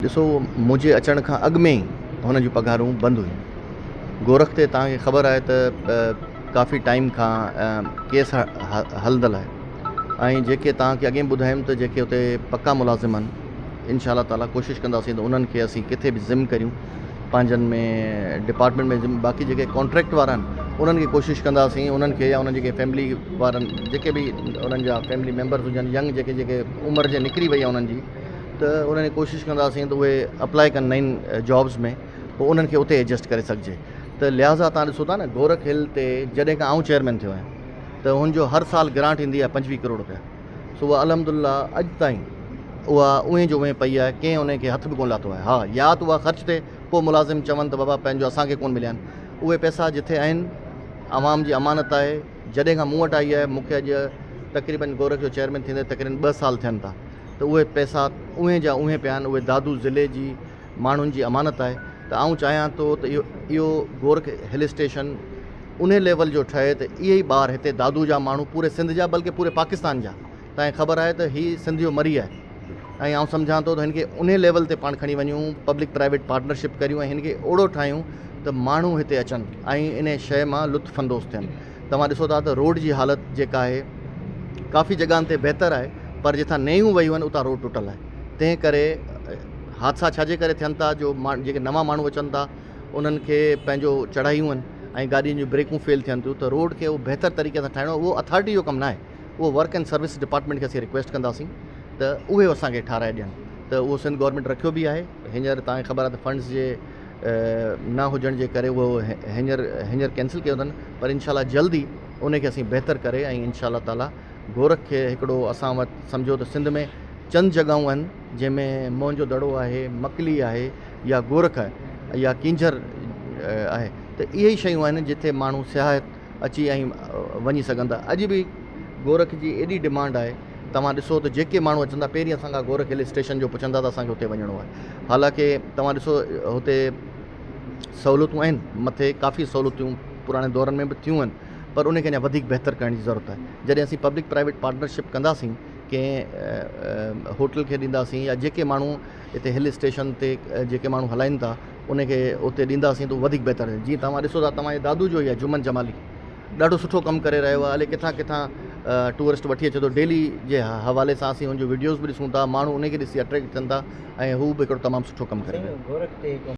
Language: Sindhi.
ڏسو منهنجي اچڻ کان اڳ ۾ ئي هن جون پگهارون بند هيون. گورک تي توهان کي خبر آهي ته ڪافي ٽائيم کان ڪيس هلندل آهي ۽ جيڪي توهان کي اڳي به ٻڌايم ته جيڪي اتي پڪا ملازم آهن انشاء الله تعاليٰ ڪوشش ڪنداسين ته انهن کي اسين ڪٿي به ضم ڪريون پنهنجن ۾ ڊپارٽمينٽ ۾ ضم باقي جيڪي ڪانٽريڪٽ وارا آهن انهن کي ڪوشش ڪنداسين انهن کي يا انهن جيڪي فيملي وارن جيڪي به انهن جا فيملي ميمبرز هجن ينگ جيڪي جيڪي عمر جي نڪري وئي آهي انهن جي ته انهن کي ڪوشش ڪنداسين ته اهي اپلائي ڪن نئين جابس ۾ پوء انهن کي اتي ايڊجسٽ ڪري سگهجي ته لهٰذا تان ڏسو ٿا نه گورک هل تي جڏهن کان آئون چيئرمين ٿيو آهيان ته هن جو هر سال گرانٽ ايندي آهي 25 ڪروڙ روپيا سو اها الحمد لله اڄ تائين اها اونهي جو اونهي پئي آهي ڪنهن ان کي هٿ به ڪونه لاٿو آهي ها يا ته اها خرچ ٿئي پوء ملازم چون ته بابا پنهنجو اسان کي ڪونه مليا آهن اهي پئسا جٿي آهن عوام جي امانت آهي جڏهن کان مون وٽ آئي آهي مون کي اڄ تقريبن گورک جو چيئرمين ٿيندي تقريبن 2 سال ٿين ٿا ته اهي پئسا اونهي جا اونهي پيا آهن، اهي دادو ضلعي جي ماڻهن جي امانت آهي ته آئون چاهيان ٿو ته اهو اهو گورک هل اسٽيشن انهي ليول جو ٺهي ته اهي ئي ٻار هتي دادو جا ماڻهو پوري سنڌ جا بلڪه پوري پاڪستان جا تانکي خبر آهي ته هي سنڌ جو مري آهي ۽ آئون سمجهان ٿو ته هن کي انهي ليول تي پاڻ کڻي وڃون پبلڪ پرائيويٽ پارٽنرشپ ڪريون ۽ هن کي اوڙو ٺاهيون ته ماڻهو هتي اچن ۽ انهي شيء مان لطف اندوز ٿين. توهان ڏسو ٿا ته روڊ جي حالت جيڪا آهي ڪافي جڳهن تي بهتر آهي پر جتان نيون ويون آهن اتان روڊ ٽٽل آهي تنهن ڪري حادثا ڇا جي ڪري ٿين ٿا جو جيڪي نوان ماڻهو اچن ٿا انهن کي پنهنجو چڙهايون آهن ۽ گاڏين جون بريڪون فيل ٿين ٿيون ته روڊ کي اهو بهتر طريقي سان ٺاهڻو اهو اٿارٽي جو ڪم ناهي اهو ورڪ اينڊ سروس ڊپارٽمينٽ کي اسين رڪويسٽ ڪنداسين ته اهي اسان کي ٺاراهي ڏين ته اهو سنڌ گورنمينٽ رکيو به آهي هينئر توهان کي خبر آهي ته فنڊز جي نه هجڻ جي ڪري اهو هينئر هينئر ڪينسل ڪيو اٿن پر انشاء الله جلد ئي ان کي اسين بهتر ڪري ۽ انشاء الله تعالي گورک کي هڪڙو اسان وٽ سمجهو ته سنڌ ۾ چند جڳهون آهن جنهن ۾ موهن جو دڙو آهي مڪلي آهي يا گورک آهي يا ڪينجهر آهي ته اهي ئي شيون آهن جتي ماڻهو سياحت اچي ۽ وڃي سگهن ٿا اڄ به گورک جي ايڏي ڊمانڊ آهي توهان ڏسو ته جيڪي ماڻهو اچن ٿا پهرين اسان کان گورک هل اسٽيشن جو پڇن ٿا ته اسان کي اتي وڃڻو آهي حالانڪه توهان ڏسو هتي سهولتون آهن مٿي ڪافي سهولتون پراڻي دورن ۾ به ٿيون آهن پر ان کي اڃا وڌيڪ بهتر ڪرڻ جي ضرورت آهي جڏهن اسين پبلڪ پرائيويٽ پارٽنرشپ ڪنداسين ڪنهن هوٽل کي ڏينداسين يا جيڪي ماڻهو هتي هل اسٽيشن تي جيڪي ماڻهو هلائين ٿا ان کي اتي ڏينداسين ته وڌيڪ بهتر جيئن توهان ڏسو ٿا توهان جي دادو جو ئي آهي جمن جمالي ڏاڍو سٺو ڪم ڪري رهيو آهي الائي ڪٿان ڪٿان ٽوئرسٽ وٺي اچي ٿو ڊيلي جي حوالي سان اسين ان جو وڊيوز به ڏسون ٿا ماڻهو ان کي ڏسي اٽريڪٽ ٿين ٿا ۽ هو به هڪڙو تمام سٺو ڪم ڪري رهيو آهي.